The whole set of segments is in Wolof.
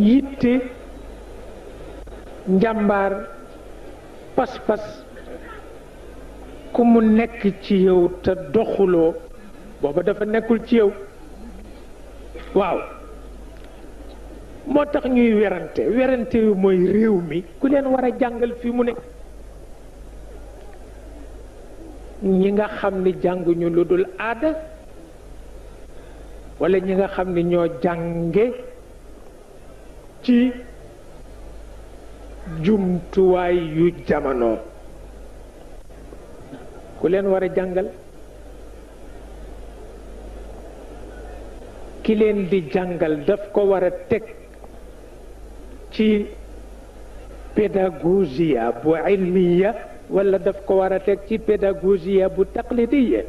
yitte njàmbaar pas-pas ku mu nekk ci yow te doxuloo booba dafa nekkul ci yow. waaw moo tax ñuy werante yu mooy réew mi ku leen war a jàngal fi mu ne ñi nga xam ni jànguñu lu dul aada walla ñi nga xam ni ñoo jànge ci jumtuwaay yu jamono ku leen war a jàngal ki leen di jàngal daf ko war a teg ci pédagogia bu ilmiya wala daf ko war a teg ci pédagogia bu taqlidiya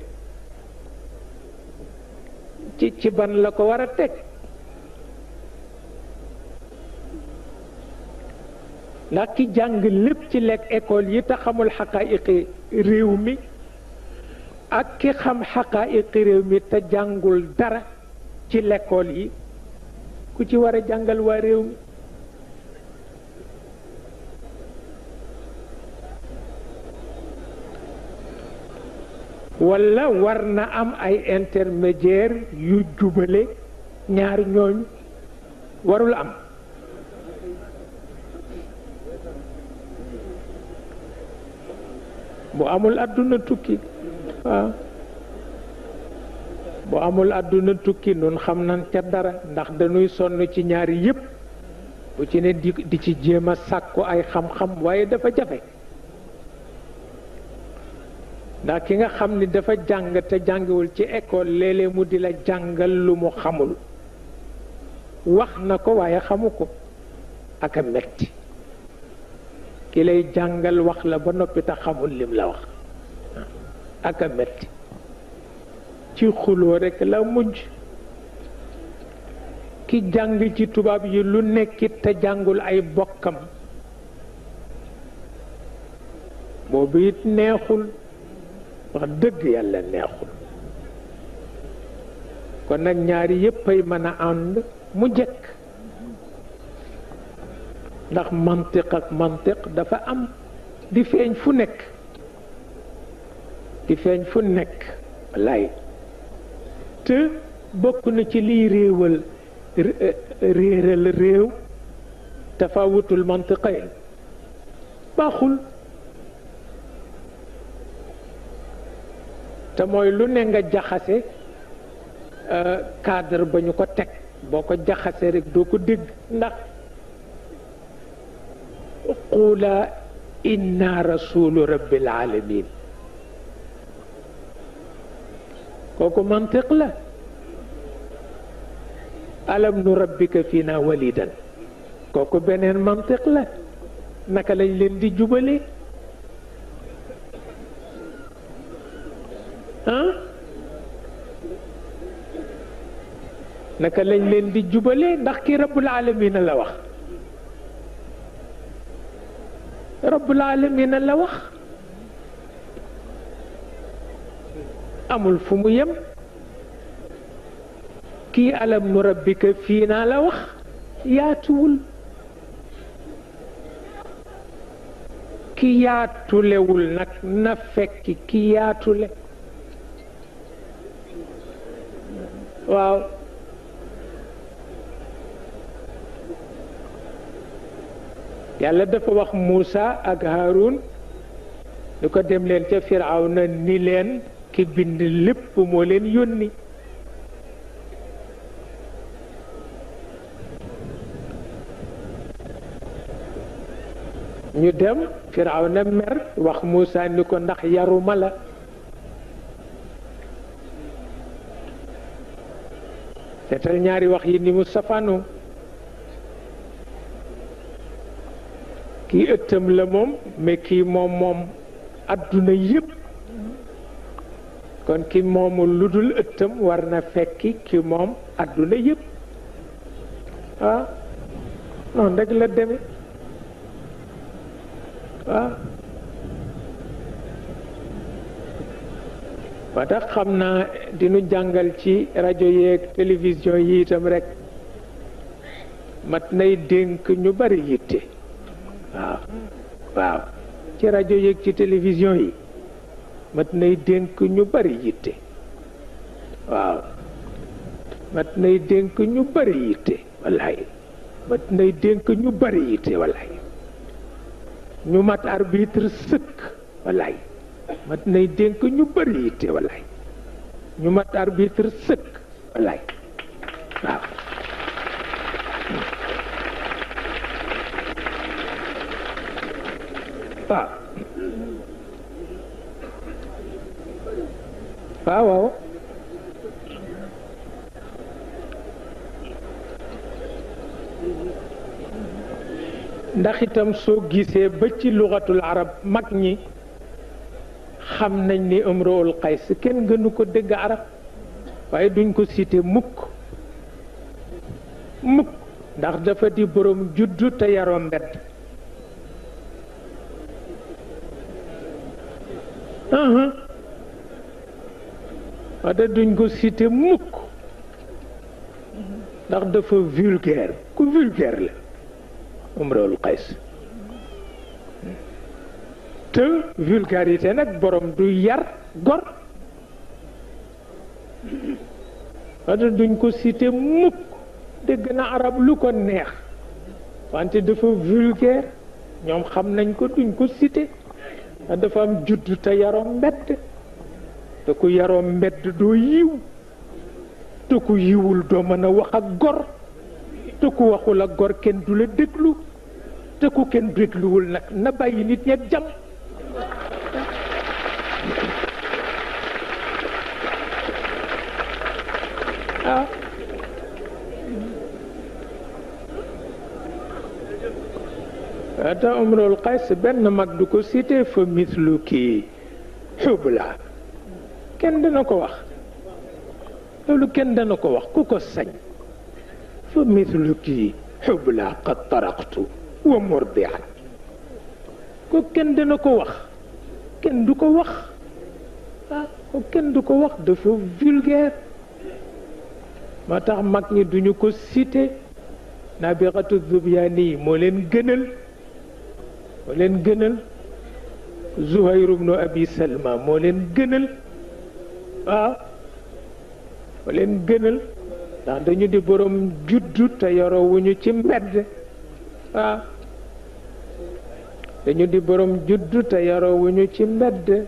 ci ban la ko war a teg ndax ki jàng lépp ci lekk école yi te xamul xaqaayiqi réew mi ak ki xam xaqaayiqi réew mi te jàngul dara ci l'école yi ku ci war a jàngal waa réew mi walla war na am ay intermédiaire yu jubale ñaar ñooñu warul am bu amul àdduna tukki waaw bu amul àdduna tukki nun xam nañ ca dara ndax dañuy sonn ci ñaari yépp bu ci ne di ci jéem a sàkku ay xam-xam waaye dafa jafe ndax ki nga xam ni dafa jàng te jàngiwul ci école léeg-léeg mu di la jàngal lu mu xamul wax na ko waaye xamu ko ak a metti ki lay jàngal wax la ba noppi te xamul lim la wax ak a metti ci xuloo rekk la mujj ki jàng ci tubaab yi lu nekkit te jàngul ay bokkam boobu it neexul wax dëgg yàlla neexul kon nag ñaari yépp ay mën a ànd mu jëkk ndax mantiq ak mantiq dafa am di feeñ fu nekk di feeñ fu nekk wallaay te bokk na ci liy réeral réew tafawutul mantiqayn baaxul te mooy lu ne nga jaxase cadre ba ñu ko teg boo ko jaxase rek doo ko dégg ndax qula inna rasulu rabbil alamin kooku mantiq la alam nu rabbika fiina walidan kooku beneen mantiq la naka lañ leen di jubale naka lañ leen di jubale ndax ki rabbul alamin la wax rabbul alamin la wax amul fu mu yem kii alam nu rabbika fii naa la wax yaatuwul ki yaatulewul nag na fekki ki yaatule waaw yàlla dafa wax Muusa ak Haarun lu ko dem leen ca Firawna ni leen ki bind lépp moo leen yónni ñu dem Firawna mer wax Muusa ni ko ndax yaruma la seetal ñaari wax yi ni mu safaanoo kii ëttam la moom mais kii moom adduna yépp kon ki moomul lu dul ëttam war na fekki ki moom adduna yépp ah noonu rek la deme ah ba tax xam naa dinu jàngal ci rajo yeeg télévision yi itam rek mat nay dénk ñu bari yitte waaw waaw ci rajo yeeg ci télévision yi mat nay dénk ñu bari yitte waaw mat nay dénk ñu bari yitte wallaay mat nay dénk ñu bari yitte wallaay ñu mat arbitre sëkk wallaay mat nay dénk ñu bari yitte wallaay ñu mat arbitre sëkk wallaay waaw waaw waaw ndax itam soo gisee ba ci lugatul arab mag ñi xam nañ ni Imruul Qays kenn gënu ko dégg arab waaye duñ ko cité mukk mukk ndax dafa di borom juddu te yaroo mbedd wante duñ ko cité mukk ndax dafa vulgaire ku vulgaire la Imruul Qays te vulgarité nag borom du yar gor wante duñ ko cité mukk dégg na arab lu ko neex wante dafa vulgaire ñoom xam nañ ko duñ ko cité dafa am juddu te yaroo mbedd te ku yaroo mbedd doo yiw te ku yiwul doo mën a wax ak gor te ku waxul ak gor kenn du la déglu te ku kenn dégluwul nag na bàyyi nit ña jam ah ata Imruul Qays benn mag du ko cité fa mislu kii xubla kenn dana ko wax loolu kenn dana ko wax ku ko sañ fa mislu kii xubla qad taraqtu wa murdian ko kenn dana ko wax kenn du ko wax ah ko kenn du ko wax dafa vulgaire moo tax mag ñi duñu ko cité Nabixatu Zubyaani moo leen gënal moo leen gënal Zuhayr ibnu Abi Salma moo leen gënal waaw moo leen gënal ndax dañu di borom juddu te yoroo wuñu ci mbedd waaw dañu di borom juddu te yoroo wuñu ci mbedd